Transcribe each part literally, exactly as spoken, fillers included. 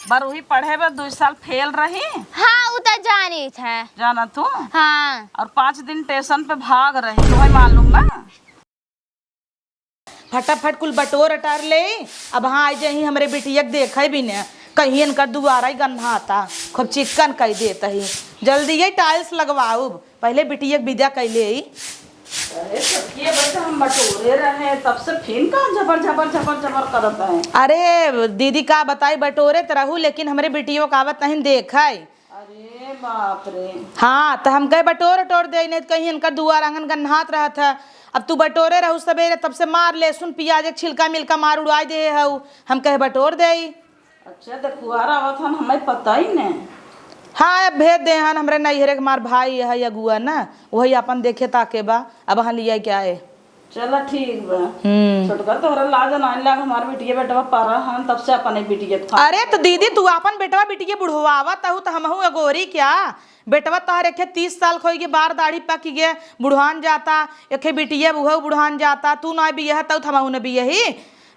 बरुही पढ़े बा, दुइ साल फेल रही। हाँ, उ त जानी थे। जाना तू? हाँ। और पाँच दिन टेसन पे भाग रही, तुम्हें मालूम बा? फटाफट कुल बटोर अटार ले, अब हाँ आई जाही हमरे बिटिया के देखे भी न, कहीं इनकर दुआरा ही गन्हाता, खूब चिक्कन कई देत ही। जल्दी ये टाइल्स लगवाउब, पहले बिटिया के विदा कई ले। अरे, छोटकी, बस हम बटोरे रहे, तब से फिन का जबर, जबर, जबर, जबर करत है? अरे दीदी, का बताई, बटोरे त रहू, लेकिन हमरे बिटियो का आवत नहीं देखे। अरे बाप रे। हाँ, त हम कहे बटोर, बटोर दे, नहीं त कहीं इनकर दुआर आंगन गन्हात रहत है। अब तू बटोरे रहू सबेरे, तब से मार लहसुन प्याज एक छिलका मिलका मार उड़ाई दे हऊ, हम कहे बटोर दे। अच्छा, देखुआर आवत हन, हमें पता ही नहीं। हाँ, अब भेज दे हन, हमरे नैहरे के हमार भाई है अगुआ ना, वही अपन देखे ताके बा, अब हाँ लिया क्या है। चला ठीक बा। हम्म। छोटका तोहरा लाज नाई लाग, हमार बिटिया बेटवा पारा हन, तब से अपने बिटिया के फांस अरे तो दीदी, तू अपन बेटवा बिटिया बुढ़वावत हऊ, तो हमहू अगोरी क्या? बेटवा तोहर एखे तीस साल खोई गे, बार दाढ़ी पक गे, बुढ़ान जाता, एखे बिटिया बुढ़ऊ बुढ़ान जाता, तू ना बियह तऊ, तो हमहू न बियही।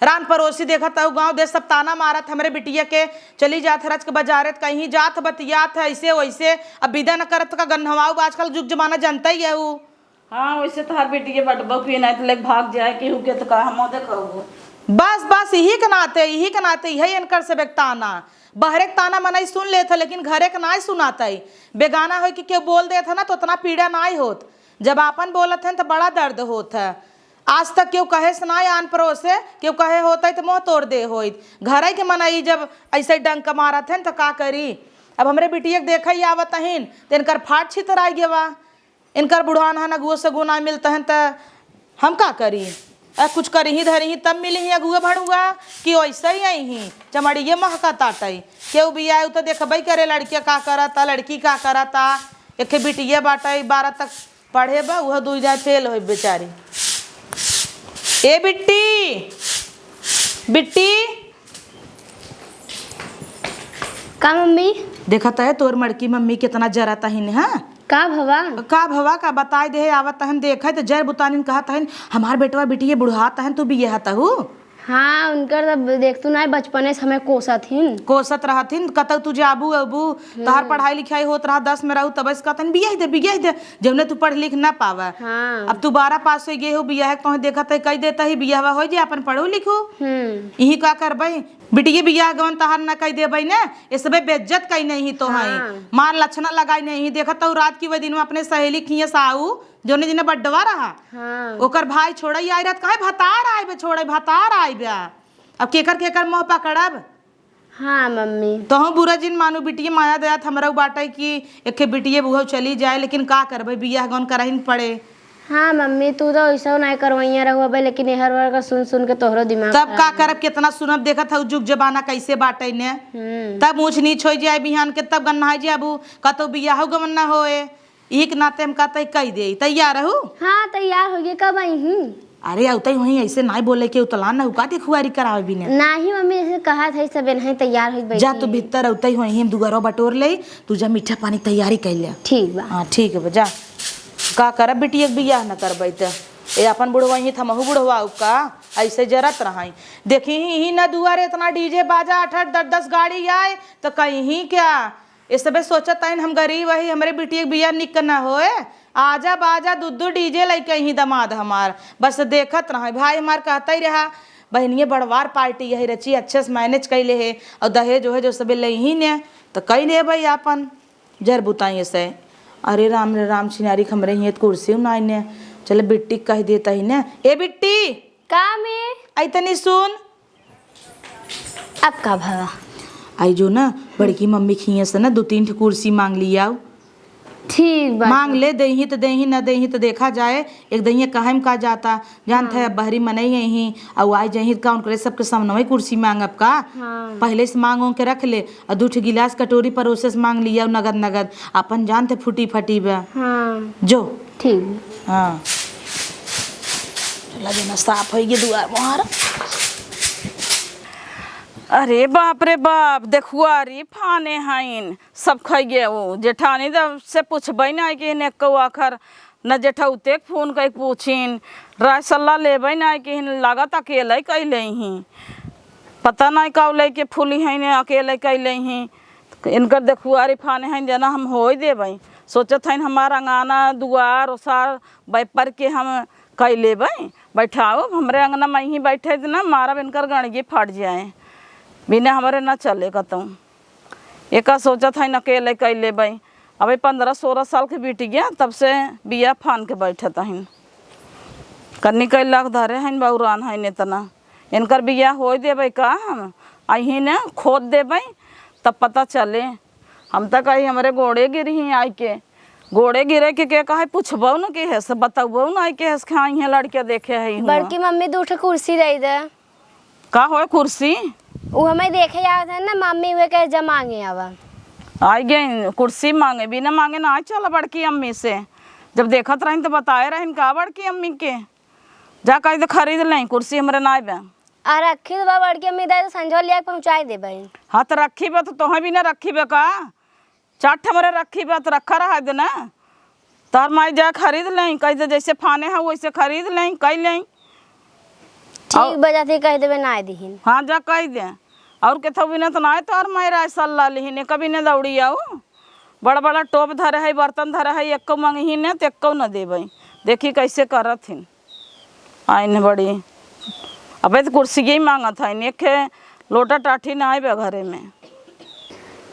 रान पड़ोसी देखत हऊ, गाँव देश सब ताना मारत हमरे बिटिया के, चली जात है रच के बाजारे, त कहीं जात बतियात है ऐसे वैसे, अब विदा न करत का गन्हवाऊ बा, आजकल जुग जमाना जनता ही है ऊ। हाँ, वैसे तोहार बेटी के बटबा पिए नहीं तो लेके भाग जाए केहू के, तो का हमो देखबो। बस, बस, यही के नाते, यही के नाते, यही इनकर सब एक ताना। बहरे के ताना मनई सुन लेत है, लेकिन घरे के नाई सुनात है। बेगाना होई के केहू बोल देत है ना, तो उतना पीड़ा नाई होत। जब आपन बोलत है, तो बड़ा दर्द होत है। आज तक केहू कहे से नाई आन परोसे, केहू कहे होत है, तो मुँह तोड़ दे होइत। घरे के मनई जब ऐसे डंक मारत है, तो का करी? अब हमरे बिटिया के देखे ही आवत हइन, तो इनकर फाट छितराई गेवा। इनकर बुढ़ान हन, अगुओ सगुओ नाई मिलत हन, त हम का करी? अ, कुछ करिही धरिही तब मिलिही अगुआ भड़ुआ, कि ओइसे ही अइही, चमड़िए महका ताटई। केहू बियाह त देखबई करे, लड़किया का करता, लड़की का करता। एखे बिटिया बाटई, बारह तक पढ़े बा, उहो दुइ जाए फेल होई बेचारी। ए बिट्टी, बिट्टी, का मम्मी? देखत है तोर मड़की मम्मी कितना जरत हइन, हाँ? का भवा? का भवा का बताई दे, आवत हन देखे त जर बुतानिन कहत हइन, "हमार बेटवा बिटिये बुढ़ात हन, तू बियहत हू?" हाँ, उनकर तब देख तू ना बचपने से हमें कोसत हिन। कोसत रहत हिन, कतौ तू जाबू अबू, तोहार हम्म। पढ़ाई लिखाई होत रहा, दस में रहू, तब से कहत हन, "बियाह दे, बियाह दे, जौने तू पढ़ लिख ना पावा।" हाँ। अब तू बारह पास हो गए हो, बियाह के तोहे देखत है, कई देता ही, बियाहवा हो जे, अपन पढ़ू लिखू। हम्म। इही का करबई? बिटिये बियाह गवन तहार न कई देबई न, ए सबे बेइज्जत कई नहीं तो है। हाँ। मार लक्षणा लगाई नहीं, देखत हऊ रात की वही दिन में अपने सहेली खिए साऊ, जोने दिने बड्डवा रहा। हाँ। ओकर भाई छोड़ई आई रहत, कहे भतार आइबे, छोड़ई भतार आइबे। अब केकर केकर मुँह पकड़ब? हाँ मम्मी। तोहू बुरा जिन मानू, बिटिये माया दया त हमरऊ बाटे कि एखे बिटिये बुहऊ चली जाए, लेकिन का करबे, बियाह गौन करहिन पड़े। हाँ मम्मी, तू तो ऐसा नहीं करवैया रहो अबे, लेकिन एहर ओहर का सुन सुन के तोहरो दिमाग तब खराब का हो। करब, कितना सुनब, देखत हऊ जुग जमाना कैसे बाटे ने। हम्म। तब ऊंच नीच हो जाए बिहान के, तब गन्हाई जाबू, कतौ बियाह गवन ना होए। इही के नाते हम कहते कह दे, तैयार रहू? हाँ, तैयार हो गए, कब आई ही? अरे, अउतई वहीं ऐसे नाई बोले के उतला ना, उका देखुआरी करावे बिना। नाही मम्मी, ऐसे कहा था, सब नहीं तैयार हो बैठी जा, तू हैं। भीतर अउतई वहीं हम दुआरो बटोर ले, तू जा मीठा पानी तैयारी कर ले। ठीक बा। हाँ, ठीक है, जा। का करब बिटिया के बियाह न करबै त? ए अपन बुढ़वा ही, हमहू बुढ़वा का? ऐसे जरत रहाई। देखी ही, ही ना दुआरे इतना डीजे बाजा, आठ आठ दस दस गाड़ी आए, तो कहीं ही क्या? ए सबे सोचत आइन हम गरीब हई, हमरे बिटिया के बियाह निक न होए। आजा बाजा, दू दू डीजे लइके अइहीं दमाद हमार। बस देखत रहे। भाई हमार कहता ही रहा, "बहिनिये बड़वार पार्टी यही रची, अच्छे से मैनेज कैले हे, और दहेज ओहेज ओ सबे लइहीं ने, तो कई लेबई आपन।" जर बुताई ऐसे। अरे राम रे राम, छिनारी के हमरे हिये त कुर्सी ना आइने। चले बिट्टी के कह देता ही ने। ए बिट्टी! का में? आई तनी सुन। अब का भवा? आई जो ना, बड़की मम्मी खिए से ना दो तीन ठे कुर्सी मांग लियाऊ। ठीक बा। मांग ले, देही त देही, ना देही त देखा जाए। एक दहिया काहे में का जाता, जानत है, हाँ। अब बहरी मनई अइहीं, अउ आई जइहीं का उनकरे सबके सामने वही कुर्सी मांगब का? हाँ। पहले से मांग ओंग के रख ले, अउ दू ठे गिलास कटोरी परोसे से मांग लियाऊ नगद नगद, अपन जानत है फूटी फटी बा। हाँ। जो। ठीक। हाँ। चला जो ना, साफ होई गे दुआर मुहार। अरे बाप रे बाप, देखुआरी फाने हइन, सब खइ गे। उ जेठानी त से पूछबइ नाहीं कि ने एक्कउ आखर, न जेठउते के फोन कइ पूछिन, राय सल्ला लेबइ नाहीं कि लागत अकेलइ कइ लेइहीं। पता नाहीं काउ लइके फूली हैं, ने अकेले कइ लेइहीं। इनकर देखुआरी फाने हैं, जना हम होइ देबइ। सोचत हैं हमार अंगाना, दुआर, ओसार, बैपर के हम कइ लेबइ। बैठाउब, हमरे अंगना मइहीं बैठे देना, मारब इनकर गणगी फट जाए। बिना हमरे न चले कतहूँ। एका सोचत हैं अकेले कइ लेबइ। अबे पन्द्रह सोरह साल के बिटिया, तब से बिया फान के बैठत हैं। कन्नी कइ लाख धरे हैं, बउरान हैं इतना। इनकर बियाह होइ देबइ का हम? अइहीं न खोद देबइ, तब पता चले। हम त कही हमरे गोड़े गिरहीं आइके। गोड़े गिरे के, के कहे पुछबउ न केहेस, बतउबउ न आइ केहेस कि हाँ, इहे लड़किया देखे है हुआँ। बड़की मम्मी, दू ठो कुर्सी दइ दे। का होए कुर्सी? उ हमें देखे आवत है न मम्मी, उहे कहे जा माँगे आवा। आइ गइन कुर्सी माँगे, बिना माँगे नाहीं चला बड़की अम्मी से। जब देखत रहिन त बताए रहिन का बड़की अम्मी के। जा कहि दे खरीद लेइँ, कुर्सी हमरे नाहीं बा। आ रखी त बा बड़की अम्मी, दइ दे, संझवा लिया के पहुँचाइ देबइ। हाँ, त रखी बा त तोहइ बिना रखी बा का? चार ठे हमरे रखी बा त रखा रहा दे ना। तोहर माई जा खरीद लेइँ, कहि दे जइसे फाने हउ वइसे खरीद लेइँ, कइ लेइँ। ठीक बा, जाती कहि देबे नाहीं दिहिन। हाँ, जा कहि दे। अउर केथउ बिना त नाहीं तोहर माई राय सल्ला लिहिन, एक बिना दौड़ी आउ। बड़ा बड़ा टोप धरे हइ, बर्तन धरे हइ, एक्कउ मँगहिन न त एक्कउ न देबइ। देखी कइसे करत हिन। आइन बड़ी। अबे त कुर्सिये माँगत हइन, एक लोटा टाठी नाहीं बा घरे में।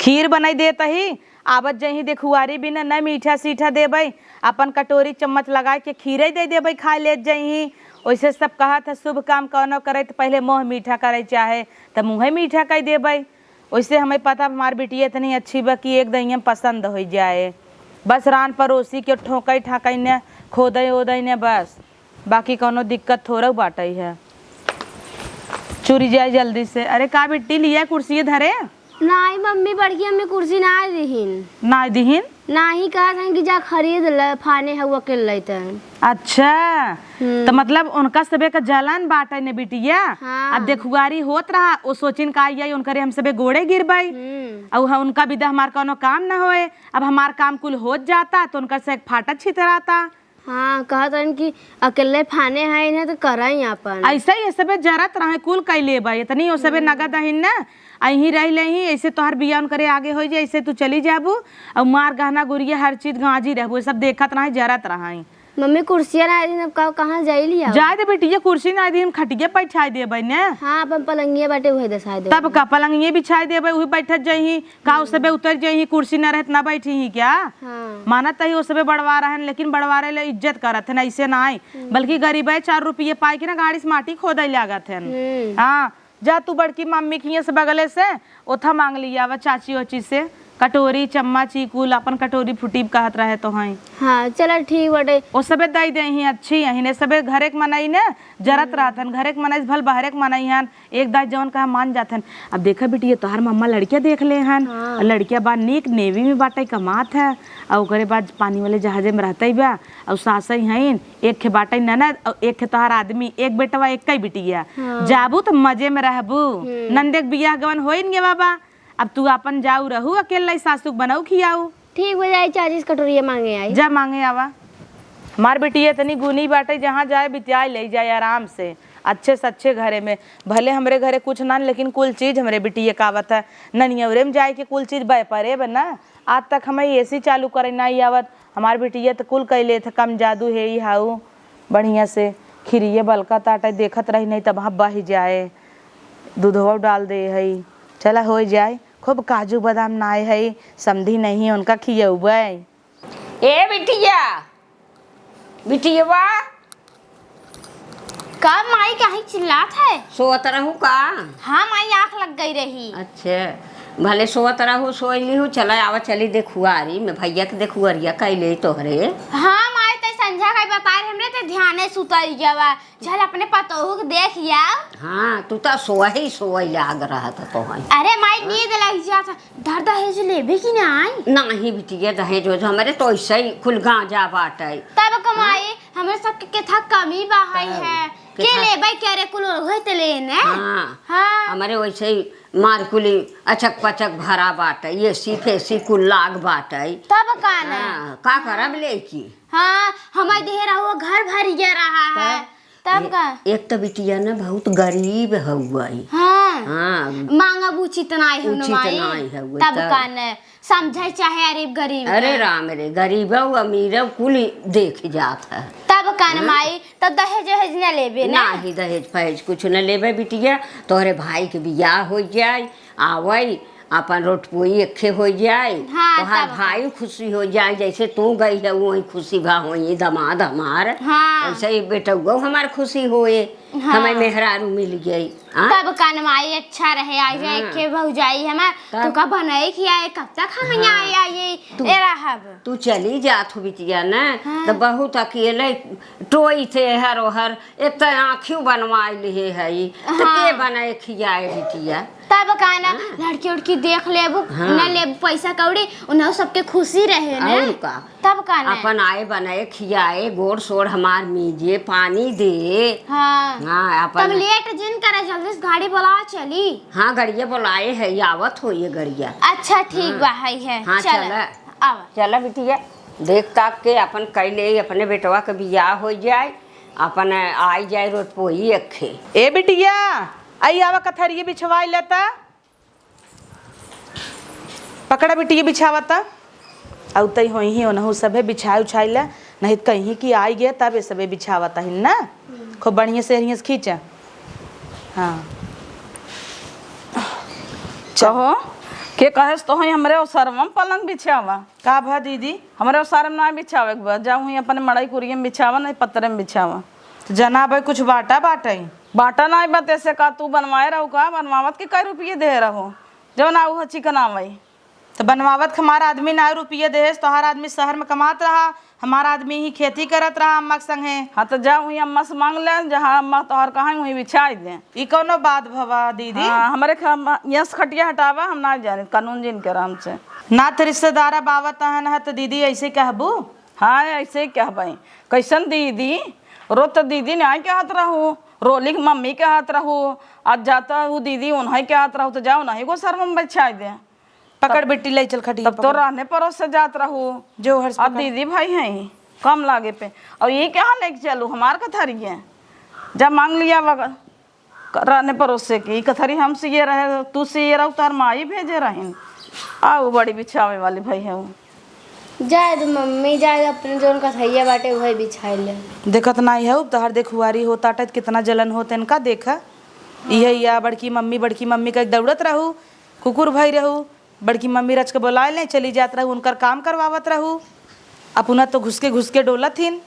खीर बनाइ देत ही, आवत जइहीं देखुआरी बिना न मीठा सीठा देबइ, अपन कटोरी चम्मच लगाइ के खीरइ दइ देबइ, खाइ लेत जइहीं। ओइसे सब कहत ह, शुभ काम कउनो करइ त पहिले मोह मीठा करइ चाहे, त मुँहइ मीठा कइ देबइ। ओइसे हमइ पता, हमार बिटिया इतनी अच्छी बा कि एक दहिया में पसंद होइ जाए। बस रान परोसी के ठोकइ ठाकइ न, खोदइ ओदइ न बस। बाकी कउनो दिक्कत थोरउ बाटइ है। चुरि जाइ जल्दी से। अरे का बिट्टी, लिया कुर्सी धरे? नाहीं मम्मी, बड़की अम्मी कुर्सी नाहीं दिहिन। नाहीं दिहिन? नाहीं, कहत हन कि जा खरीद ले, फाने हउ अकेले त। अच्छा, हम्म। त मतलब उनका सबे क जलन बाटइ न बिटिया। हाँ। अब देखुआरी होत रहा, ओ सोचिन का आई, उनकरे हम सबे गोड़े गिरबइ। हम्म। अउ ह-, उनका बिदा हमार कउनो काम न होए। अब हमार काम कुल होत जाता, त उनकर से एक फाटत छितराता। हाँ, कहत रहन कि अकेले फाने हइन, त करइँ आपन। अइसे ही ये सबे जरत रहइँ, कुल कइ लेबइ, इतनी ओ सबे हम्म। नगद अहिन न, अइहीं रहि लेइहीं, अइसे तोहर बियाह उनकरे आगे होइ जाए, अइसे तू चली जाबू, अउ मार गहना गुरिया हर चीज गाँजी रहबू, ये सब देखत रहइँ, जरत रहइँ। मम्मी, कुर्सिया नाहीं दिहिन, अब का, कहाँ जाई लिया? जाए दे बेटी, ये कुर्सी नाहीं दिहिन, खटिया बैठाइ देबइ न। हाँ, अपन पलंगिया बाटे, उहे दसाइ देबइ। तब का, पलंगिया बिछाइ देबइ, उहे बैठत जइहीं। का ओ सबे उतर जइहीं, कुर्सी न रहे त न बैठिहीं क्या? हाँ। मानत ही ओ सबे बड़वार हन, लेकिन बड़वारे ले इज्जत करत हन, अइसे नाहीं। हम्म। बल्कि गरीबइ चार रुपये पाइ के न गाड़ी से माटी खोदइ लागत हन। हम्म। हाँ, जा तू बड़की मम्मी के हियाँ से बगले से ओथा माँग लिया आवा चाची ओची से, कटोरी, चम्मच, ई कुल अपन कटोरी फुटी कहत रहे तोहइँ। हाँ, चला ठीक बाटे। ओ सबे दइ देइहीं, अच्छी अहिन, ए सबे घरे क मनई न, जरत हम्म। रहत हन, घरे क मनई से भल बहरे क मनई हन, एक दाई जवन कहा मान जात हन। अब देखा बिटिया, तोहार मम्मा लड़किया देख ले हन। हाँ। लड़किया बा नीक, नेवी में बाटइ, कमात है। अउ ओकरे बाद पानी वाले जहाजे में रहतइ बा। अउ सासइ हइन, एक खे बाटइ ननद, अउ एक खे तोहार आदमी, एक बेटवा, एक्कइ बिटिया। हाँ। जाबू त मजे में रहबू। हम्म। ननदे क बियाह गवन होइन गे बाबा। अब तू आपन जाऊ रहू, अकेले सासू क बनऊ खियाऊ। ठीक हो जाई, चालीस कटोरिया माँगे आई। जा माँगे आवा। हमार बिटिया इतनी गुनी बाटइ, जहाँ जाए बिटिया लइ जाए आराम से, अच्छे से अच्छे घरे में। भले हमरे घरे कुछ नान, लेकिन कुल चीज हमरे बिटिया क आवत है। ननियौरे में जाए के कुल चीज व्यापारे बा ना। आज तक हमें एसी चालू करे नाहीं आवत। हमार बिटिया त कुल कइ लेत है, कम जादू है ई हाउ। बढ़िया से खिरिये बलका ताटे, देखत रही नाहीं तब हाँ बहि जाए। दूधवा डाल दे हई। चला होइ जाए। खूब काजू बादाम नाए हई, समधी नहीं उनका खियउबे। ए बिटिया, बिटियवा। का माई, काहे चिल्लात है? सोवत रहू का? हाँ माई, आँख लग गई रही। अच्छा, भले सोवत रहू, सोइ लिहू, चला आवा, चली देखुआरी में, भइया क देखुअरिया कइ लेई तोहरे। हाँ माई, तइ संझा कइ बताए रहे हमरे, तइ ध्याने सुतइ गवा। चल अपने पतोहू क देखि आउ। हाँ, तू त सोवही सोवही लाग रहत तोहइ। अरे माई, नींद लग जात। धर दहेज लेबे कि नाहीं? नाहीं बिटिया, दहेज ओहेज हमरे त ओइसइ कुल गाँजा बाटइ। तब का माई, हमरे सबके केथा कमी बा हई तब है। के केथा लेबइ के रे, कुल ओढ़े त लेने। हाँ। हाँ। हमरे ओइसइ मार कुली अचक पचक भरा बाटइ, एसी फेसी कुल लाग बाटइ। तब का न? हाँ, का करब लेके? हाँ, हमइ देह रहो घर भरि गे रहा है। तब? तब ए-, का? एक तो बिटिया ना बहुत गरीब हउआई। हाँ। हाँ। मांगब उचित नाई हो उचित माई। नाई हउआई, तब तब। का न समझे चाहे अरे गरीब अरे का। राम रे, गरीब हो, अमीर हो, कुल देख जात है। तब का न हाँ। माई, तब दहेज वहेज न लेबे ना। नाही, दहेज फहेज कुछ न लेबे बिटिया। तोहरे भाई के बियाह हो जाए, आवई, अपन रोटपोई एक्खे हो जाए, हाँ, तोहार तब का। भाई खुशी हो जाए, जैसे तू गई है वही खुशी भा होई दमाद हमार, हाँ। वैसे ही बेटउआ हमार खुशी होए, हाँ। हमें मेहरारू मिल गई। हाँ? तब का न माई अच्छा रहे, आ जाए हाँ। एक्खे भौजाई हमार, तब। तू का बनाए खियाए, कब तक हम हाँ। यहाँ आए, आए, तू, ए रहब। तू चली जात हो बिटिया न, हाँ। तो बहुत अकेले टोई थे हर ओहर, एक तो आँखियों बनवाए लिहे है, तो हाँ। के बनाए खियाए बिटिया? तब का ना, हाँ। लड़की उड़की देख लेबू, हाँ। न लेबू पैसा कौड़ी, उन्हें सबके खुशी रहे ना। और का? तब का ना? अपन आए बनाए खियाए, गोड़ सोड़ हमार मीजे, पानी दे। हाँ। हाँ, अपन तब लेट जिन करे, जल्दी से गाड़ी बुलावा चली। हाँ, गड़िया बुलाए है, आवत हो ये गड़िया। अच्छा, ठीक हाँ। बा, है, है। हाँ, चला, चला। आवा। चला बिटिया, देख ताक के अपन कैले, अपने बेटवा के बियाह हो जाए, अपन आई जाए रोटपोई अखे। ए बिटिया, आई आवा कथरिया बिछवाई लेता। पकड़ा बिटिया बिछावता। अउतई होई ही ओनहु सभे बिछाई उछाई ला, नहीं त कहीं कि आई गए तब ये सभे बिछावता हिन ना। खूब बढ़िया से हियां से खींचा। हाँ। कहो, के कहेस तो है हमरे ओसरवा में पलंग बिछावा? का भा दीदी? हमरे ओसरवा में ना बिछावे के बा, जाऊ ही अपने मड़ई कुरिया में बिछावा, नहीं पतरे में बिछावा। तो जना भाई कुछ बाटा बाटई? बाटा नाई बा, तेसे का तू बनवाए रहू का? बनवावत के कई रुपये दे रहू? जौन आऊ ह चिकनावई। तो बनवावत के हमार आदमी नाई रुपये देहेस, तोहार आदमी शहर में कमात रहा, हमार आदमी ही खेती करत रहा अम्मा के संगे। हाँ, तो जा वहीं अम्मा से मांग ले, जहाँ अम्मा तोहार कहाँ वहीं बिछाई दे। ई कौनो बात भवा दीदी? हाँ, हमरे ख-, हम, यस खटिया हटावा, हम ना जाने कानून जिन के आराम से। नात रिश्तेदार अब आवत हन ह, तो दीदी ऐसे कहबू? हाँ, ऐसे ही कहबे। कैसन दीदी? रोज तो दीदी नाई कहत रहू, रोली के मम्मी कहत रहू, आज जाता हूँ दीदी उन्हें कहत रहू, तो जाओ नहीं को शर्म में बिछाई दे। पकड़ तब, बिट्टी, ले चल खटिया तब तो पकड़। रहने परोस से जात रहू। जो हर्ष अब पकड़। दीदी भाई हैं, कम लागे पे। और ये कहाँ लेके चलू हमार कथरिया? जब मांग लिया वग-, रहने परोस से कि ई कथरी हम सिए रहे, तू सिए रहू, तार माई भेजे रहिन। आ, वो बड़ी बिछावे वाली भाई है वो। जाए दो मम्मी, जाए दो, अपने जौन कथैया बाटे, वही बिछाई ले। देखत नाई है, तोहर देखुआरी होत आटे, कितना जलन होत इनका, देखा। इहे या बड़की मम्मी, बड़की मम्मी कह दौड़त रहू, कुकुर भई रहू, बड़की मम्मी रच के बोलाए ले, चली जात रहू, उनकर काम करवावत रहू। अपना तो घुसके घुसके डोलत हिन।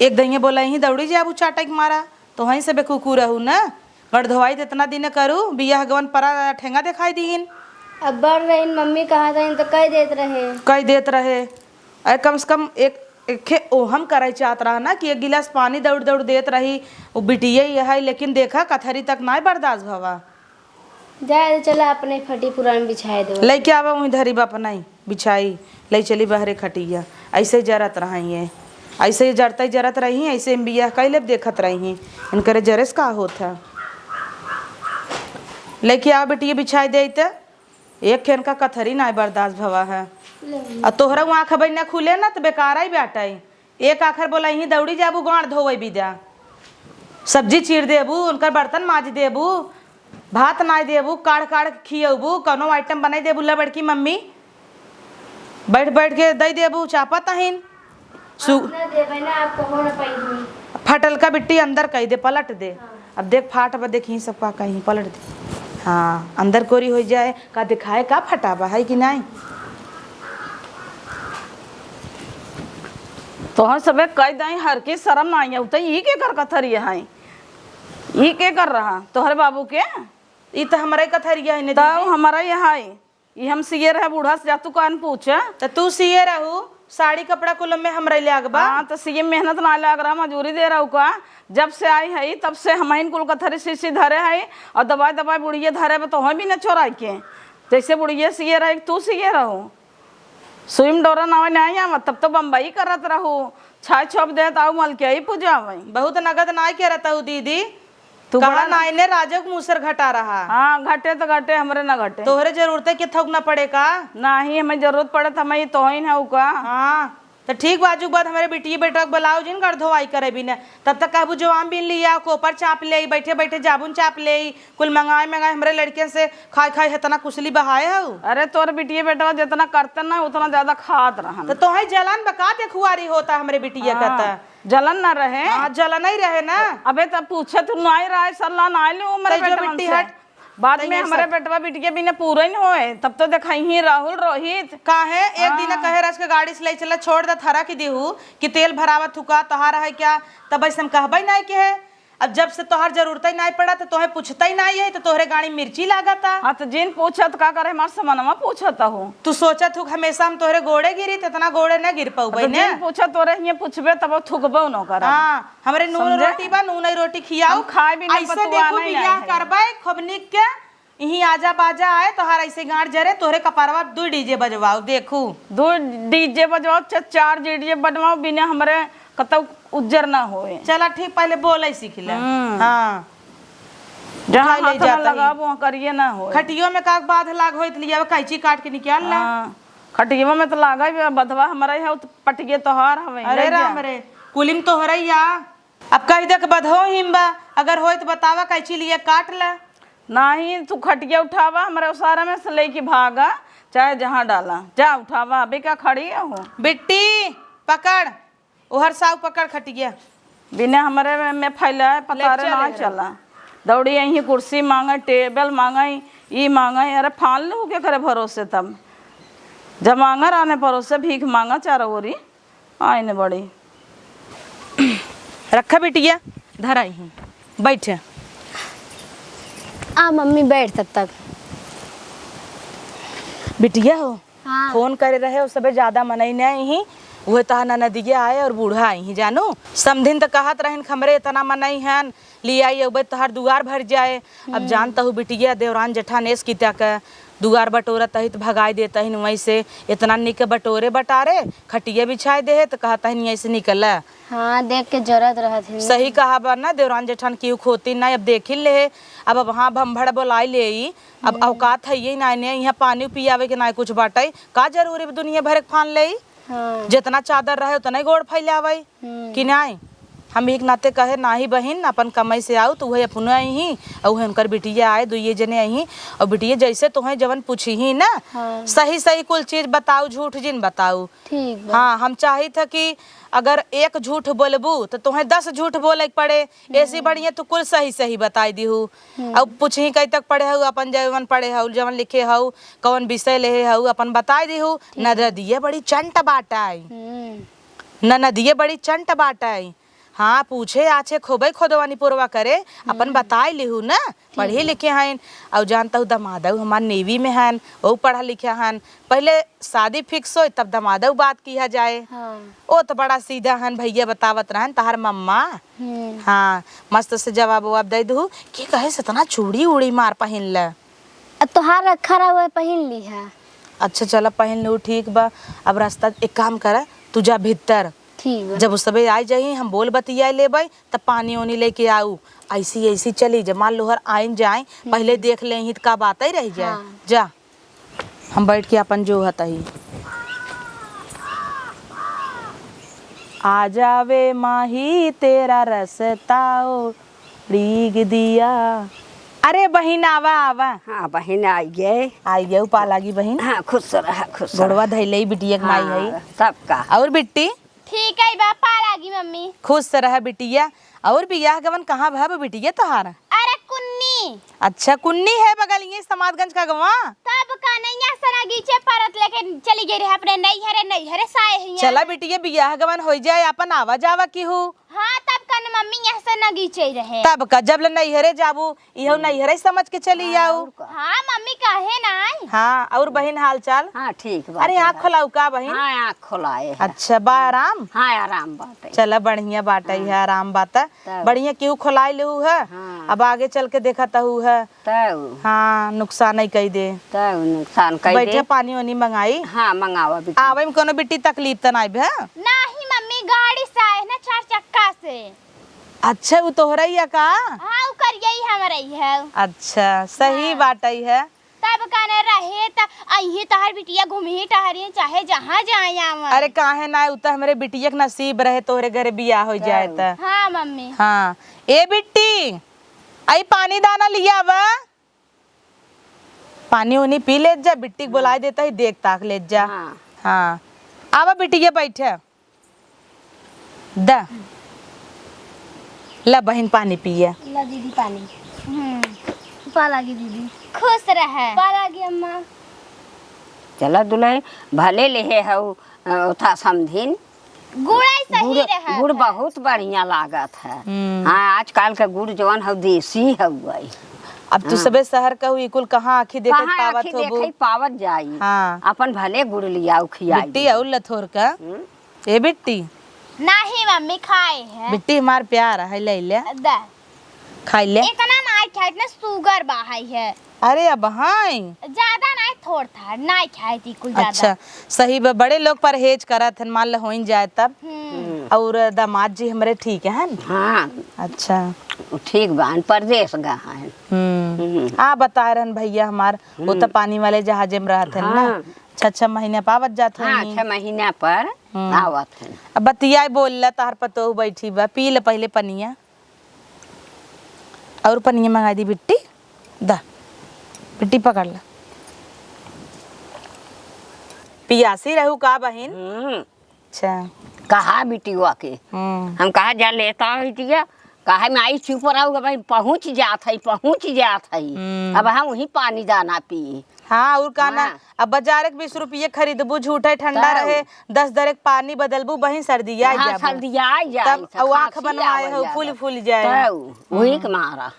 एक दइये बोला, "यहीं दौड़ी जाबू चाटक मारा।" तो वहीं से बेकुकू रहू न। गढ़ धोवाई तो इतना दिन करू, बियाह गवन परा ठेंगा देखाई दीन। अब बड़ रहीन, मम्मी कहा था, तो कह देत रहे। कह देत रहे। अरे कम से कम एक, एक खे ओहम करे चाहत रहा ना कि एक गिलास पानी दौड़ दौड़ देत रही। वो बिटिये ये है, लेकिन देखा कथरी तक नाय बर्दाश्त भवा। जाए दे, चला अपने फटी पुरान बिछाए दो। लइके आवा वहीं धरी बा अपना ही बिछाई, लइ चली बहरे खटिया। ऐसे ही जरत रही है, ऐसे ही जरते जरत रही, ऐसे ही बियाह कैले देखत रही। इनकरे जरेस का होत है? लइके आवा बेटिया बिछाई दे त। एक खेन का कथरी नाय बर्दाश्त भवा है। ले। आ तोहरा वो आँख बन्ना खुले ना त बेकार ही बैठे। एक आखर बोला, "यहीं दौड़ी जाबू, गांड़ धोवे बिदा। सब्जी चीर देबू, उनकर बर्तन माज देबू, भात नाय देबू, काढ़ काढ़ खियबू, कौनो आइटम बनाई देबू, ला बड़की मम्मी, बैठ बैठ के दई देबू, चापत अहिन।" सु- अपना देबे ना, आप कहो ना पाई हुई। फटल का बिट्टी अंदर कही दे, पलट दे। हाँ। अब देख फाट बा, देख यहीं सब का कहीं पलट दे। हाँ, अंदर कोरी हो जाए, का दिखाए का फटा बा, है कि नाई? तोहर सबे कह दई, हर की शरम नाई है, उतई ई के कर कथरी है? ई के कर रहा? तोहरे बाबू के? ई त हमरे कथरिया है, ने तब दीदी। हमारा ये है, ई हम सिए रहे बूढ़ा से, जा तू कान पूछे। त तू सिए रहू, साड़ी कपड़ा कुल में हमरे ले आग बा। हाँ, त सिए मेहनत ना लाग रहा, मजूरी दे रहू का? जब से आई है, तब से हमहिन कुल कथरी सी सी धरे है, और दबाए दबाए बुढ़िए धरे बा, तोहे भी न चोराई के। जैसे बुढ़िए सिए रहे, तू सिए रहू। सुई में डोरा नावे नाई आवत, तब तो बम्बई करत रहू। छाय छोप देत आऊ मलकिया ही पूजा आवई। बहुत नगद नाई करत हऊ दीदी। तू कहा बड़ा नाई ने राजो के मूसर घटा रहा। हाँ, घटे तो घटे, हमरे ना घटे। तोहरे जरूरत है कि थोक ना पड़े का? नाही, हमें जरूरत पड़े तो हमें ये तोहिन है का? हाँ, तो ठीक बा, आजू के बाद हमरे बिटिया बेटवा के बुलाओ जिन, गड़ धोवाई करे बिना। तब तक कहबू जवान बिन लिया, कोपर चाप ले, बैठे बैठे जाबुन चाप ले, कुल मंगाए मंगाए हमरे लड़कियन से खाए खाए इतना कुसली बहाए हऊ। अरे तोर बिटिया बेटवा जितना करते ना उतना ज्यादा खात रहन। तो तोहे जलन बका देखुआरी होता हमरे बिटिया का हाँ, त। जलन ना रहे। हाँ, जलन ही रहे ना। अबे तब पूछे तू नाई राय सलाह नाई ले उमर तै जो बेटवन बिट्टी से। हट। बाद तै में ये हमरे सब। बेटवा बिटिया बिना पूरे न होए, तब तो देखाई ही राहुल रोहित। काहे? एक दिन हाँ। कहे रस के गाड़ी से ले चला, छोड़ दे थरा की देहू कि तेल भरावत हुका, तोहार है क्या? तब ऐसे हम कहबे नाई के है। अब जब से तोहार जरूरत ही नाई पड़ा, तो तोहे पूछता ही नाई है, तो तोहरे गाड़ी मिर्ची लागता। हाँ, तो जिन पूछत का करे, हमार समनवा पूछत हो। तू सोचत हो कि हमेशा हम तोहरे गोड़े गिरी, तो इतना गोड़े न गिर पउबे तो ने। जिन पूछत तोरे हिये पूछबे, तब थुकबो न करब। हाँ, हमरे नून समझे? रोटी बा, नून ही रोटी खियाऊ। हम खाए बिना ऐसे पतुआ देखू, नहीं बियाह आए हैं। करबे खूब निक के, इहीं आजा बाजा आए, तोहार ऐसे गांड जरे, तोहरे कपरवा दुइ डीजे बजवाओ, देखू। दुइ डीजे बजवाओ, चाहे चार डीजे बनवाओ, बिना हमरे कतौ उज्जर ना होए। चला ठीक, पहले बोले सीख ले। हम्म। हाँ। जहाँ उठाई ले हाथ ना जाता ही। लगाओ, वहाँ करिए ना होए। खटियो में का बाध लाग होइत लिया, कैंची काट के निकाल ला। हाँ। खटियो में तो लागा ही बा, बधवा हमारा ही है, तो पटिए तोहार हवे, अरे ले जा। राम रे, कुलिम तोहरा ही आ। अब कहि दे के बधो हिम बा, अगर होई त बतावा, कैंची लिए काट ला। नाही, तू खटिया उठावा, हमरे ओसारा में से लेके भागा, चाहे जहाँ डाला। जा उठावा, अबे का खड़ी हो? बिट्टी, पकड़, ओहर साउ पकड़ खटिया। बिना हमरे में, में फैलाए, पता रे ना चला। दौड़ी यहीं कुर्सी मांगे, टेबल मांगे, ई मांगे, अरे फान लू के करे भरोसे तब। जब मांगा रहने परोसे, भीख मांगा चारों ओरी। आइन बड़ी। रखा बिटिया, धरा यहीं, बैठ। आ मम्मी, बैठ तब तक। बिटिया हो, हाँ। फोन करे रहे, उ सबे ज्यादा मनई नहीं ही, उहे तहार ननदिया आए और बूढ़ा आई ही, जानू। समधिन त कहत रहिन, "हमरे इतना मनई हन, लियाई अउबे तहार दुआर भर जाए।" अब हम्म। जानत हू बिटिया, देवरान जेठान एस कित्या के दुआर बटोरत ही त भगाई देत ही, वहीं से इतना निक बटोरे बटारे, खटिया बिछाए दे है त कहत ही, "यहीं से निकल।" हाँ, देख के जरत रहत ही। सही कहा बा ना, देवरान जेठान केहू खोती ना, अब देखी ले, अब, अब हाँ भम्भड़ बोलाई ले, अब हम्म। औकात है ये ना, ने यहाँ पानी पियावे के ना कुछ बाटे, का जरूरी बा दुनिया भर के फान ले? हाँ। जितना चादर रहे उतना ही गोड़ फैलावे। हम्म। कि नाई? हम एक नाते कहे, "नाही बहिन, अपन कमाई से आउ, त उहे अपने आई ही, और उहे उनकर बिटिया आए, दुइये जने आई ही, और बिटिया जैसे तोहे जवन पूछी ही ना, हाँ। सही सही कुल चीज बताउ, झूठ जिन बताउ।" ठीक बा। हाँ, हम चाहित ह कि अगर एक झूठ बोलबू, त तोहे दस झूठ बोले के पड़े। ऐसी हम्म। बढ़िया तू कुल सही सही बताई दिहू। हम्म। अब पूछी कई तक पढ़े हऊ, अपन जवन पढ़े हऊ, जवन लिखे हऊ, कवन विषय लेहे हऊ, अपन बताई दिहू। ठीक। ननदिया बड़ी चंट बाटाई। हम्म। ननदिये बड़ी चंट बाटइ। हाँ, पूछे आछे, खूबइ खोदवनी पुरवा करे, अपन हम्म। बताइ लिहू न, ठीक पढ़े बा। लिखे हइन। अउ जानतहु दमादउ हमार नेवी में हन, ओहू पढ़ा लिखा हन। पहिले शादी fix होई, तब दमादउ बात किहा जाए। हाँ। ओ त बड़ा सीधा हन, भइया बतावत रहन, तहार मम्मा। हम्म। हाँ, मस्त से जवाब ववाब दइ दहू। के कहे से एतना चूड़ी उड़ी मार पहिनले? अब तोहार रखा रहा, उहे पहिन लिहा। अच्छा, चला पहिन लू, ठीक बा। अब रास्ता एक काम करा, तू जा भीतर। ठीक बा। जब उ सबे आइ जाई, हम बोल बतियाइ लेबइ, तब पानी ओनी लेके आउ। अइसी अइसी चली, जब मान लो हर आइन जाए, हम्म। पहिले देख लेइहीं त का बातइ रहि जाए। हाँ। जा, हम बइठ के आपन जोहत ही। आ जावे माही तेरा रस्ता ओ रीग दिया। अरे बहिन, आवा, आवा। हाँ, बहिन, आइ गए। आइ गए, पा लागी बहिन। हाँ, खुश रहा, खुश रहा। गोड़वा धइले ही बिटिया के माई हाँ, है। तब का। अउर बिट्टी? ठीक है बा, पा लागी मम्मी। खुश रहा बिटिया। अउर बियाह गवन कहाँ भा बिटिया तोहार? अरे कुन्नी। अच्छा, कुन्नी है बगलिए समादगंज का गवा? तब का नैया से नगीचे परत लेके चली गई रहे अपने नैहरे, नैहरे से आए हैं। चला बिटिया, बियाह गवन होइ जाए, आपन आवा जावा किहू। हाँ, तब का न मम्मी यहाँ से नगीचे रहे। तब का, जब ले नैहरे जाबू, इहो हम्म। नैहरे समझ के चली हाँ, आऊ। अउर का। हाँ, मम्मी काहे नाई? हाँ, अउर बहिन हाल चाल? हाँ, ठीक बा, अरे, ठीक आँख बा। खोलाऊ का बहिन? हाँ, आँख खोलाए है। अच्छा, बा आराम? हाँ, आराम बाटे। चला, बढ़िया बाटे हाँ। है, आराम बाटे। तब। बढ़िया केहू खोलाए लेहू है, हाँ। अब आगे चल के देखत हू है। तब। हाँ, नुकसान ही कई दे। तब नुकसान कई दे। बैठे पानी ओनी मंगाई। हाँ, मंगावा बिट्टी। आवे में कोनो बिट्टी तकलीफ त नाई भे? नाही मम्मी, गाड़ी से आए ना, चार चक्का से। अच्छा, उ तोहरा ही है का? हाँ, उ करिया ही हमरा ही है। अच्छा, सही हाँ। बात ही है। तब कने रहे त अइहीं तोहर बिटिया घूमही टहरी चाहे जहाँ जाए आवन। अरे काहे ना, उ त हमरे बिटिया के नसीब रहे तोहरे घरे बियाह होइ जाए त। हाँ मम्मी। हाँ। ए बिट्टी, आई पानी दाना लियावा। पानी उनी पी लेत जा, बिट्टी के बोलाइ देत ही, देख ताक लेत जा। हाँ। हाँ। आवा बिटिया, बैठे। द। ला बहिन, पानी पिया। ला दीदी, पानी। हम्म। पा लागी दीदी। खुश रहे। पा लागी अम्मा। चला दुलहिन, भले लेहे हऊ, अ, ओथा समधिन। गुड़ै सही गुड़, रहा गुड़ था। बहुत बढ़िया लागत है। हम्म। हाँ, आजकल के गुड़ जवन हउ देसी हउवे। अब तू हाँ। सबे शहर का हुई, कुल कहाँ आँखी देखे कहाँ पावत आँखी होबू? देखे पावत जाई। हाँ। अपन भले गुड़ लियाउ खियाई बिट्टी दी। अउर लथोर का। हम्म। ए बिट्टी। नाही मम्मी, खाए है। बिट्टी हमार प्यार है, ले ले। दा। खाई ले। इतना ना खाए, इतना sugar बा है। अरे अब हाँ। ज्यादा ना, थोड़ था, ना खाए थी कुल ज्यादा। अच्छा, सही बा, बड़े लोग परहेज करत हन, मान ल होइन जाए तब। हम्म। हम्म। और दामाद जी हमरे ठीक हन? हाँ। अच्छा। ठीक बा, परदेस गा हन। हम्म। हम्म। आ बता रहन भैया हमार, वो तो हम्म। पानी वाले जहाजे में रहत हन ना। हाँ। छह, छह महीना पावत जात हाँ, होई। छह महीना पर हम्म। आवत हन। अब बतियाए बोल ला, तहार पतोहू बैठी बा, पी ले पहिले पनिया। और पनिया मंगाइ दी बिट्टी, दा, बिट्टी पकड़ ला। पियासी रहू का बहिन? हम्म। अच्छा। कहा बिटिया के? हम्म। हम कहा जा लेता बिटिया, कहा में आई चुप रहू, अब पहुँच जात है, पहुँच जात है। हम्म। अब हम वही पानी दाना पी। हाँ, और का ना, हाँ। अब बाजार के बीस रुपये खरीदबू, झूठे ठंडा तब। रहे, दस दरे के पानी बदलबू, बहिन सर्दिया हाँ, जाबू। सर्दिया जाई, तब, तब और आँख खांसी बनवाए आवल हो, जाला। फूल, फूल जाए। तब, वही हम्म। के मारा।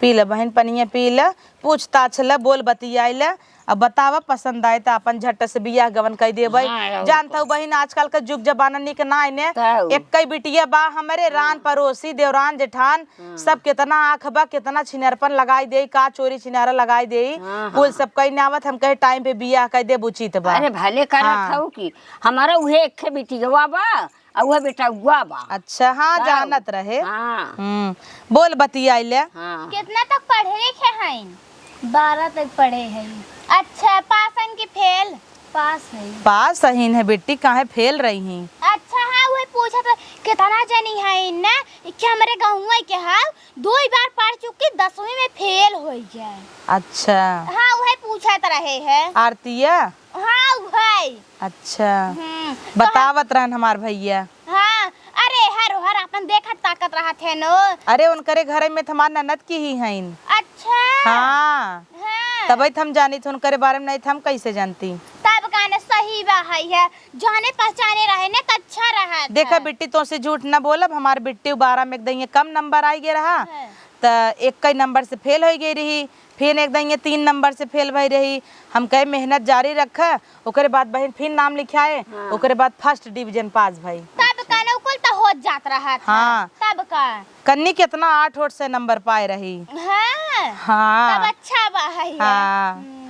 पी ल बहिन, पनिया पी ल, पूछताछ ल, बोल बतियाई ल, अब बतावा, पसंद आए त अपन झट से बियाह गवन कइ देबै। हाँ, और जानत का। हऊ बहिन, आजकल का जुग जमाना निक ना आइने, तब। एक्कै बिटिया बा हमरे, हाँ। रान परोसी, देवरान जेठान, हम्म। सब केतना आँख बा, केतना छिनरपन लगाई देई, का चोरी छिनारा लगाई देई, हाँ, कुल हाँ। सब कहीं ना आवत, हम कहे टाइम पे बियाह कइ देब उचित बा। अरे भले करत हाँ। हऊ कि हमारा उहे एक्खे बिटिया बा, आ उहे बेटउआ बा। अच्छा, हाँ, तब। जानत रहे। हाँ। हम्म, बोल बतियाइले। हाँ। कितना तक पढ़े लिखे हईन? बारह तक पढ़े हई। अच्छा, पास हईन कि फेल? पास हई। पास हईन है बेटी, काहे फेल रही? अच्छा, हाँ, उहे पूछत रहे, कितना जनी हईन ना, कि हमरे गाँवे के हऊ, दुई बार पढ़ चुकी, दसवीं में फेल होइ गए। अच्छा। हाँ, उहे पूछत रहे है। आरतिया? हाँ, उहे। अच्छा। हम्म, बतावत रहन हमार भैया। हाँ, अरे, हर, हर अपन देखत ताकत रहत है नो। अरे, उनकरे घरे में त हमार ननद की ही हईन। अच्छा। हाँ। हाँ। तबे त हम जानी थे उनकरे बारे में, नहीं त हम कैसे जानती? तब का न सही बा है, है। जाने पहचाने रहे ने त अच्छा रहत देखा है। बिट्टी, तोसे झूठ न बोलब, हमार बिट्टी बारह में एकदम ये कम नंबर आई गे रहा, हाँ। त एक्कै नंबर से फेल होइ गई रही, फिर एकदम ये तीन नंबर से फेल भई रही। हम कहे मेहनत जारी रखा, ओकरे बाद बहिन फिर नाम लिखाए, हाँ। ओकरे बाद फर्स्ट डिवीजन पास भई। तब का न कुल त होत जात रहत है। हाँ। तब का। कन्नी कितना आठ ओठ से नंबर पाए रही। हाँ। हाँ। तब अच्छा बा है। हाँ। हम्म।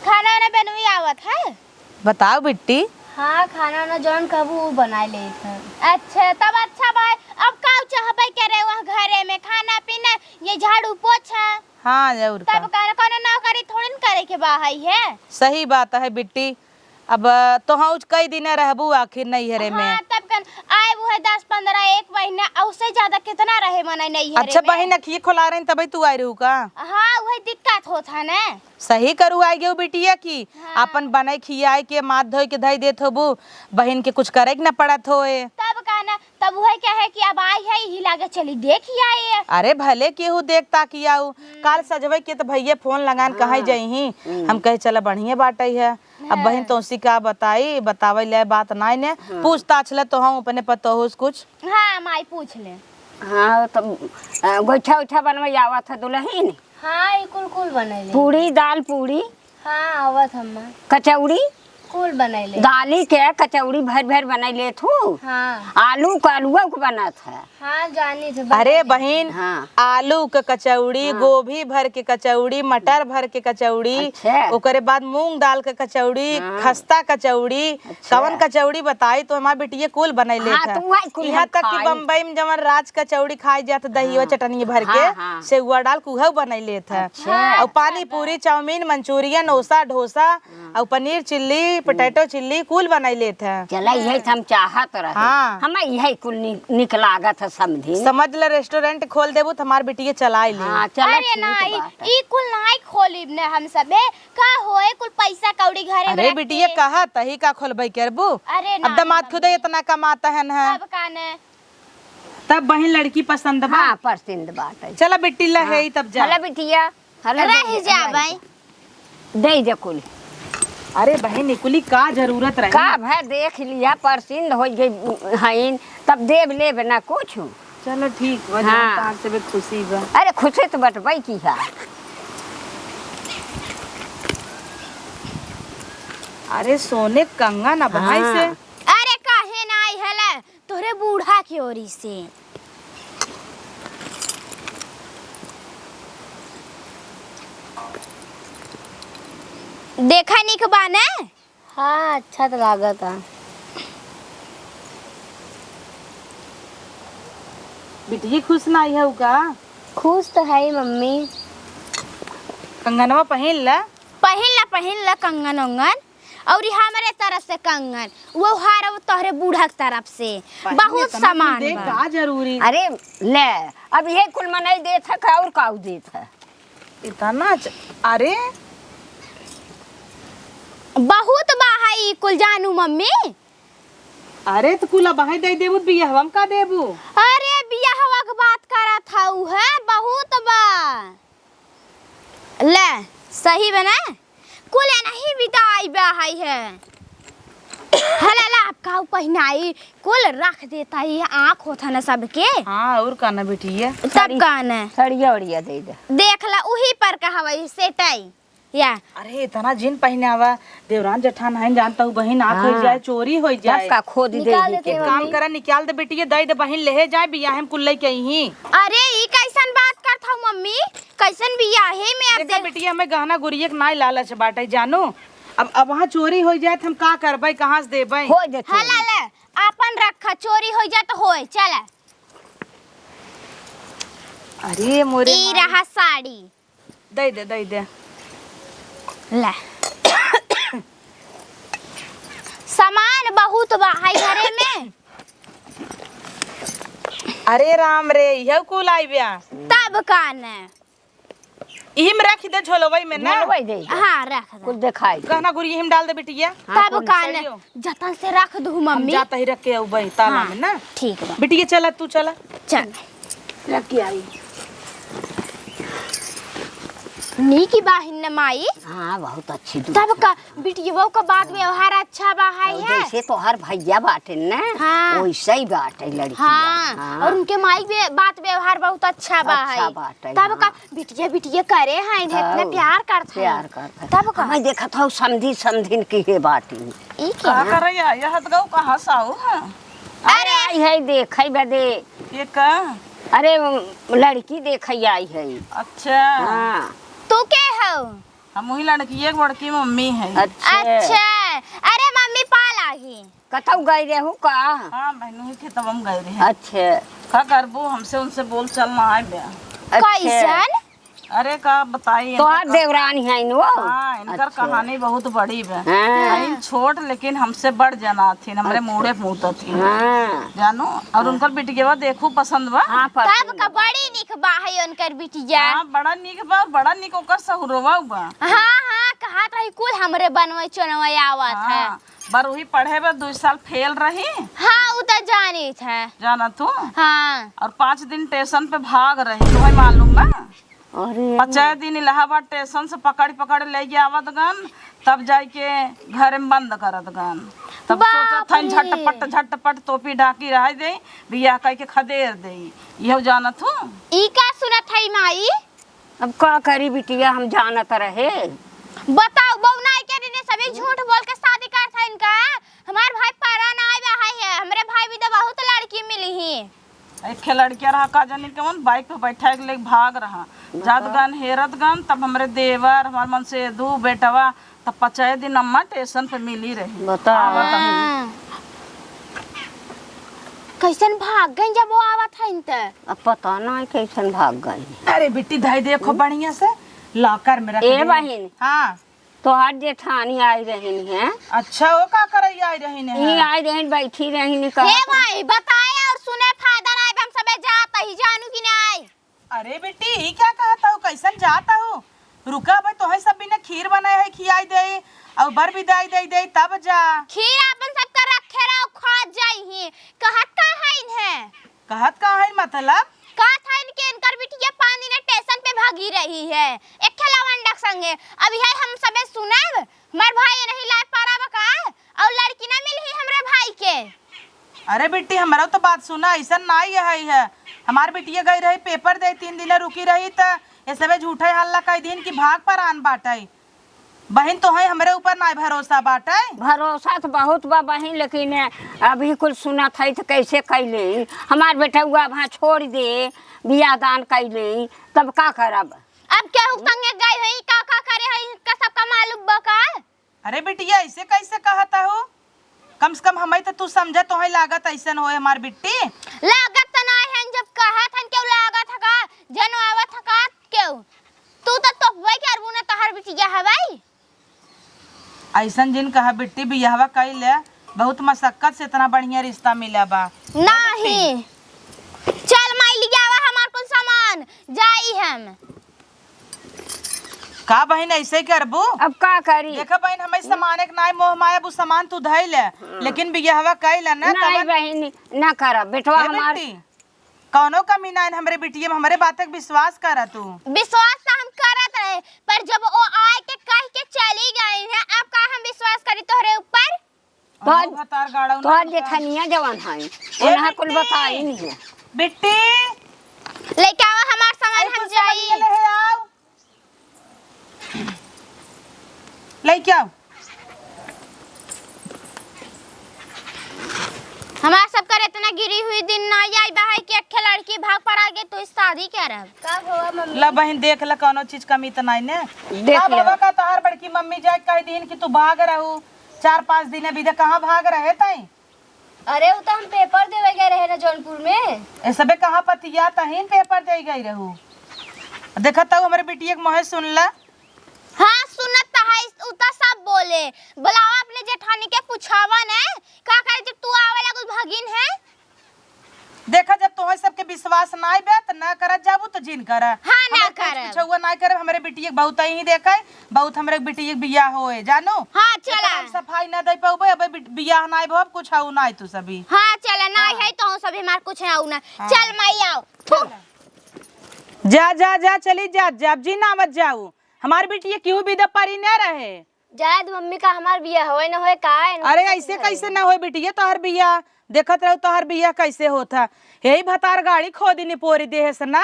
खाना वाना बनवी आवत है? बताओ बिट्टी। हाँ, खाना वाना जौन कहबू उ बनाए लेत है। अच्छा, तब अच्छा बा। अब का चाहबे करे वह घरे में खाना पीना, ये झाड़ू पोछा? हाँ, और तब का। का, कौनो नौकरी थोड़ी न करे के बा है, है? सही बात है बिट्टी। अब तोहूँ कई दिन रहबू आखिर नैहरे में। हाँ, तब कन आए वो है दस पन्द्रह, एक महीना, और उससे ज्यादा कितना रहे मना नैहरे अच्छा, में? बहिन अखिए खोला रही तबे तू आए रहू का? हाँ, वही दिक्कत होत है ना। सही करू आइ गेउ बिटिया की, हाँ। आपन बनाइ खियाइ के, माथ धोइ के धइ देत होबू, बहिन के कुछ करइ के न पड़त होए। तब का न, तब उहे कहे कि अब आइ है, इही लागे चली देखि आए। अरे भले केहू देख ताकि आउ, हम्म। काल सजवइ के त भइया फोन लगान कहइ हाँ। जइहीं, हम्म। हम कहे चला बढ़िया बाटइ है। अब हाँ। बहिन तोसी का बताई, बतावइ ले बात नाइ ने, हाँ। पूछताछ ले तोहूँ अपने पतोहू से कुछ। हाँ माई पूछ ले। हाँ तब, अ, गोइठा उइठा बनवइ आवत है दुलहिन? हाँ, ई कुल कुल बनइले। पूड़ी, दाल पूड़ी? हाँ, आवत हम्मा। कचौड़ी? कुल बनाई ले। दाली के कचौड़ी भर भर बनाई लेत हूँ। हाँ। आलू का, आलुआ के बनत है। हाँ, जानी थे, अरे बनाई ले। बहिन, हाँ। आलू के कचौड़ी, हाँ। गोभी भर के कचौड़ी, मटर भर के कचौड़ी, अच्छा। ओकरे बाद मूंग दाल के कचौड़ी, हाँ। खस्ता कचौड़ी, अच्छा। कवन कचौड़ी बताई तो हमार बिटिया कुल बनाई लेत हाँ, है। तो वही कुल यहाँ हम तक कि खाई। बम्बई में जवन राज कचौड़ी खाई जात दहिया हाँ। चटनी भर के, हाँ, हाँ। सेउआ डाल के उहउ बनाई लेत है। अच्छा। और पानी पूरी, चाउमीन, मंचूरियन, ओसा, डोसा, हाँ। और पनीर चिल्ली, हम्म। पोटैटो चिल्ली, कुल बनाई लेत है। चला, यही तो हम चाहत रहे। हाँ। हमें यही कुल नि-, निक लागत है, समझी। समझ ले, रेस्टोरेंट खोल देबू तो हमार बिटिया चलाई ली। हाँ, चला, अरे ठीक ना, ई, बात है। ई कुल नाई खोलिब ने हम सबे। का होए, कुल पैसा कौड़ी घरे में अरे रख बिटिया, के। कहा तही का खोलबई करबू? अरे अब ना, दमाद खुदे मम्मी। इतना कमाता है ना। तब का ने? तब बहिन लड़की पसंद बा? हाँ, पसंद बाटे। चला बिट्टी, ला हाँ। है तब जा। हला बिटिया, हला रह दे, जा रह भाई। जा। दे जा कुल। अरे बहिन, ई कुली का जरूरत रही? का भाई, देख लिया, परसिंद हो गई हईन, तब देब लेब ना कुछ। चलो ठीक बा, हाँ। जौन तार से भी खुशी बा। अरे खुशी तो बटबई की है। अरे सोने के कंगन अब है हाँ। से। अरे काहे ना आई हला? तोहरे बूढ़ा के ओरी से। देखा निक बा ने? हाँ, अच्छा तो लागत है। बिटिया खुश ना है का? खुश तो है मम्मी। कंगनवा पहिन ला। पहिन ला, पहिन ला कंगन उंगन। और ई हमरे तरफ से कंगन, वो हार वो तोहरे बूढ़ा के तरफ से। पहले बहुत इतना सामान कुल दे बा। का जरूरी? अरे ले, अब ये कुल मनई देत है का और काऊ देत है? इतना च-, अरे बहुत बा है ई कुल जानू मम्मी। अरे तो कुल अब है दे देबू, बियाहवा में का देबू? अरे बियाहवा के बात करत हऊ है, बहुत बा। ले, सही बा ना? कुल एनही बिताई बा हाई है। हला ला, अब काऊ पहिनाई, कुल रख देता ही, आँख होत है ना सबके। हाँ, और का ना बिटिया? तब साड़ी, का ना? साड़िया ओड़िया दे दे। देख ला, उही पर का हवाई सेटाई। या। अरे, इतना जिन पहिनावा, देवरान जेठान हईन, जानता हूँ बहिन, आँख होई हाँ। जाए, चोरी होई जाए। तब का खोद दे निकाल ही देते के। हैं काम मम्मी। करा, निकाल दे बिटिया, दे दे बहिन, लेहे जाए, बियाहे में कुल लइके अइहीं। अरे, ई कैसन बात करत हऊ मम्मी? कैसन बियाहे में अब देखा दे- बिटिया, हमें गहना गुरिया के नाई लालच बाटे, जानू। अब, अब वहाँ चोरी होई जाए, त हम का करबे, कहाँ से देबे? हो जे चोरी। हला ले, आपन रखा, चोरी होई जाए त होए, चला। अरे मोरे ई माई। रहा साड़ी। दे दे, दे दे। ले। सामान बहुत बा है घरे में। अरे राम रे, इहउ कुल आई ब्या। तब का ने? इही में रख दे, झोलवई में ना। झोलवई दे। हाँ, रख दे। कुल देखाई दे। गहना गुरी इही में डाल दे बिटिया। हाँ, तब कुल का ने? साड़ियो। जतन से रख दू हम मम्मी। जाता ही रख के अउबे ताला हाँ, में ना। ठीक बा। बिटिया चला, तू चला। चल। रख के आई। नीक बा हिन्ने माई। हाँ, बहुत अच्छी दूध तब है। का बिटियवा का बात व्यवहार अच्छा बा है, और है? जैसे तोहार भैया बाटे ना, हाँ। वैसे ही बाटे लड़किया। हाँ, हाँ। और उनके माई बे-, बात व्यवहार बहुत अच्छा बा अच्छा है। बाटे, तब हाँ। का बिटिया, बिटिया करे हैं, इतना हाँ, प्यार करत हैं। प्यार करत हैं। तब का? हमें देखत हौ समधी, समधिन की हे बाटी। ई का? का करैया, यह तो गौ कहाँ से आऊ है? अरे! आई है, देखै बदे। ये का? अरे, लड़की देखै आई है। अच्छा। हाँ। तू के हौ? हम वही लड़की, एक बड़की मम्मी है। अच्छा। अच्छा। अरे, मम्मी पा लागी। कतौ गई रहू का? हाँ, बहनू ही खेतवा में गई रहे। अच्छा। का करबू, हमसे उनसे बोल चल ना आए बे। अच्छा। कैसन? अरे का बताई, तोहार इनकर देवरानी है नु? हाँ, इनकर अच्छा। कहानी बहुत बड़ी बा। हाँ। इन छोट लेकिन हमसे बड़ जना थी, हमरे अच्छा। मूड़े मूत थी। हाँ। जानू, और हाँ। उनकर बिटिया देखू पसंद बा? हाँ, तब पसंद का बा। बड़ी निक बा है उनकर बिटिया। हाँ, बड़ा निक बा, बड़ा निक ओकर सहुरवा बा। हाँ, हाँ, कहत रही कुल हमरे बनवे चुनवे आवत है। हाँ, बरुही पढ़े बा, दू साल फेल रही। हाँ, उ त जानित है। जाना तू? हाँ। और पाँच दिन टेसन पे भाग रही, तुम्हें मालूम बा? अरे। पचाए दिन इलाहाबाद टेसन से पकड़ पकड़ ले गए आवत गन, तब जाइके घरे में बंद करत गन। तब बाप सोचत हन रे। झटपट झटपट टोपी ढाकी रह दे, बियाह कइके खदेर दे। इहो जानत हूँ। ई का सुनत है माई? अब का करी बिटिया, हम जानत रहे। बताओ, बउनाई के दिने सभी झूठ बोल के शादी कर इनका हमार भाई परा ना आए बा है, हमरे भाई भी तो बहुत लड़की मिली ही। एक खे लड़किया रहा, का जानी कौन बाइक पे बैठा के लेके भाग रहा। जात गन, हेरत गन, तब हमरे देवर, हमार मनसेधू, बेटवा, तब पचाए दिन अम्मा स्टेशन पे मिली रही। बता। हाँ। कैसन भाग गई जब वो आवत है त? अब पता नहीं कैसन भाग गई। अरे बिट्टी, धाई देखो बढ़िया से, लॉकर में रख ए दे। बहिन। हाँ। तोहार जेठानी आई रहिन हैं। अच्छा, वो का करई आई रहिन हैं? ई आई रहिन, बैठी रहिन, हे कहत भाई, बताए और सुने फायदा ना, हम सबे जात ही, जानू कि नहीं? अरे बेटी, ई क्या कहत हऊ? कैसन जात हऊ? रुका भाई, तोहे सब बिना खीर बनाए है, खियाई दे, और बर विदाई दे दे, तब जा। खीर आपन सबका रखे रहो, खा जाई ही। कहत का है इन्हें? कहत का है मतलब? कहत है इनके, इनकर बिटिया पाँच दिन स्टेशन पे भागी रही है, एक ठे लवंडा के संगे। अब यही हम सबे सुनब, हमार भाई नहीं लाए पारा बका, और लड़की ना मिली हमरे भाई के। अरे बिट्टी, हमरा तो बात सुना, ऐसन नाई है, है। हमार बिटिया गई रही पेपर दे, तीन दिन रुकी रही, त ये सबे झूठे हल्ला कह दीन कि भाग परान बाटे। बहिन, तोहे हमरे ऊपर नाई भरोसा बाटे? भरोसा तो बहुत बा बहिन, लेकिन अभी कुल सुनत है तो कैसे कैले? हमार बेटउआ वहाँ छोड़ दे, बियाह दान कैले, तब का करब? अब केहू संगे गई है, का का करे है, इनका सबका मालूम बा का? अरे बिटिया, ऐसे कैसे कहत हऊ? कम से कम हमें तो तू समझे, तोहे लागत ऐसन होए हमार बिट्टी। लागत तो ना है, जब कहत हन केहू लागत है का, जनवावत है का केहू? तू तो तोपबे करबू ना, तोहर बिटिया हवाई। ऐसन जिन कहा बिट्टी, बियाहवा कई ले, बहुत मशक्कत से इतना बढ़िया रिश्ता मिला बा। नहीं, चल माई, लियावा हमार कुल सामान, जाई हम। का बहिन, ऐसे करबू? अब का करी? देखा बहिन, हमें सामान एक नाई मोह माया, वो सामान तू धई ले, लेकिन बियाहवा कई ले ना, नहीं तवन बहिन, ना करब, बेटवा ए हमार। बेटी, कौनो कमी नाई हमरे बिटिया में, हमरे बात के विश्वास करा तू। विश्वास तो हम करत रहे, पर जब वो आए के कह के चली गई है, अब का हम विश्वास करी तोहरे ऊपर? तोहर, अहो, भतार गाड़ो ना तोहर भतार। जेठनिया जवन है, ए उन्हें कुल बिट्टी। बताई नहीं है। बिट्टी। लेके आवा हमार सामान, ए, हम कुल सामान जाई। ले ले आओ। लेके आओ। हमार सब कर इतना गिरी हुई दिन ना आई बा है कि एक ठे लड़की भाग पड़ा के तू शादी करब। का हुआ मम्मी? ला बहिन, देख ला, कौनो चीज कमी तो नहीं ने। देख का ले। बाबा का तोहार बड़की मम्मी जाए कह दीन कि तू भाग रहू, चार पाँच दिन अभी दे कहाँ भाग रहे तई? अरे, उ तो हम पेपर देवे गए रहे ना जौनपुर में। ए सबे कहाँ पतिया तहीन पेपर दे गई रहू। देखत हऊ हमरे बिटिया के मुँहे सुन ला। हाँ, सुनत तो है, उ तो सब बोले। बुलावा अपने जेठानी के, पुछावा ने, का करे जब तू आवे लागल भगिन है? देखा, जब तोहे सबके विश्वास नाई बे, त ना करत जाबू, त जिन करा। हाँ, ना हमार कुछ करब। पिछुआ नाई करब, हमरे बिटिया के बहुत ही देखे, बहुत हमरे बिटिया के बियाह होए, जानू? हाँ, चला। एकर हम सफाई ना दे पउबे, अबे बिट-, बियाह नाई भव, कुछ हऊ नाई तू सभी। हाँ, चला, नाई हाँ। है तो हम सभी हमार कुछ है ना। हाँ। चल, माई आओ। थू। चला। जा, जा, जा, चली जा, जा, अब जिन आवत जाऊ। हमार बिटिया केहू बिदा परी ना रहे। जाए दे मम्मी, का हमार बियाह होए न होए, का है न अरे कुछ ऐसे नहीं। कैसे ना होए बिटिया तोहर बियाह? देखत रहू तोहर बियाह कैसे होत है। यही भतार गाड़ी खोदी निपोरी देहे से ना।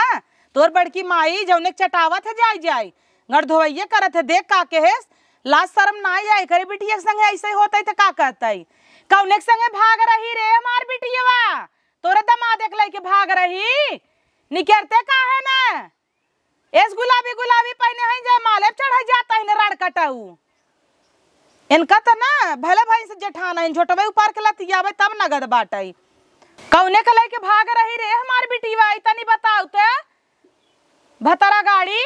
तोर बड़की माई जौने के चटावत है जाई जाई। गड़ धोवैया करत है, देख का कहेस। लाज शरम ना आई करे बिटिया के संगे ऐसे होत है त का कहत है? कौने के संगे भाग रही रे हमार बिटियवा? तोरे दमाद एक लइके भाग रही। निकरते का है ना? एस गुलाबी गुलाबी पहिने हईं, जयमाले पे चढ़े जात हईं, राड़ कटाऊ। इनका त ना भले भईं से जेठान हईं, झोटवे उपार के लतियावे तब नगद बाटई। कउने के लइके भाग रही रे हमार बिटिया, ई तनी बताउ ते। भतरा गाड़ी,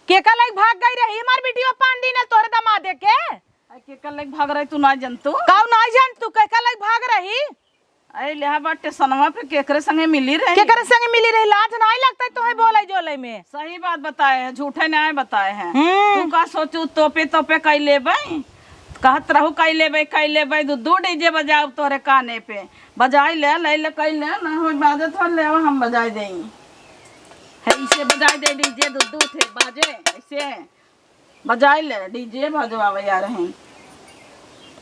केका लइके भाग गई रही हमार बिटिया पांडी ने तोहरे दमादे के? आ, केका लइके भाग रही तू ना जनतू? काऊ ना जनतू, केका लइके भाग रही? अरे, लेहा बा, स्टेशनवा पे केकरे संगे मिली रही? केकरे संगे मिली रही? लाज नाई लगता है तोहे बोले जोले में? सही बात बताए हैं, झूठे नाई बताए हैं। हम्म। तू का सोचू, तोपे तोपे कई लेबे, कहत रहू कई लेबे, कई लेबे, दू दू डीजे बजाऊ तोरे काने पे, बजाई ले, ले ले, कई ले, ना हो बाजत हो ले, हम बजाई देई। है इसे बजाई दे डीजे, दू दू ठे बाजे, ऐसे बजाई ले, डीजे बजवावे आ रहे हैं।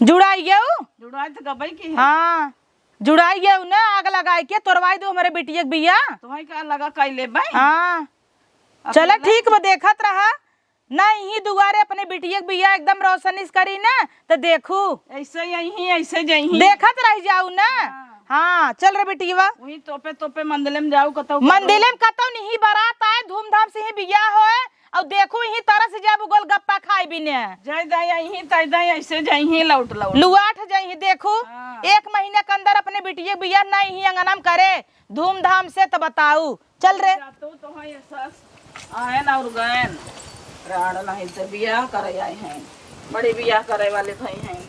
जुड़ाई गयो? जुड़ाई तो गबई की है। हाँ। जुड़ाई गयो ना, आग लगाई के तोरवाई दो हमरे बिटिया के बिया। तोहई का लगा कई लेबे? हाँ। अब चला ले। ठीक बा, देखत रहा। ना, इही दुआरे अपने बिटिया के बियाह एकदम रोशनी से करी ना, तो देखू। ऐसे यही, ऐसे जही। देखत रह जाऊ ना। हाँ। हाँ, चल रे बिटिया। वही तोपे तोपे मंदिले में जाऊ कतौ। मंदिले में कतौ नहीं, बारात आए, धूमधाम से ही बियाह होए, और देखू यही तरह से जाबू गोलगप्पा खाए बिने। जय दाई यही, तय दाई ऐसे जही लौट लौट। लुआठ जही देखू। हाँ। एक महीने के अंदर अपने बिटिया के बियाह नहीं ही अंगना में करे, धूमधाम से तो बताऊ। चल रे। जा तू तो है ये सास, आयन और गयन, राड़ नहीं तो बियाह करे आए हैं, बड़े बियाह करे वाले भाई हैं।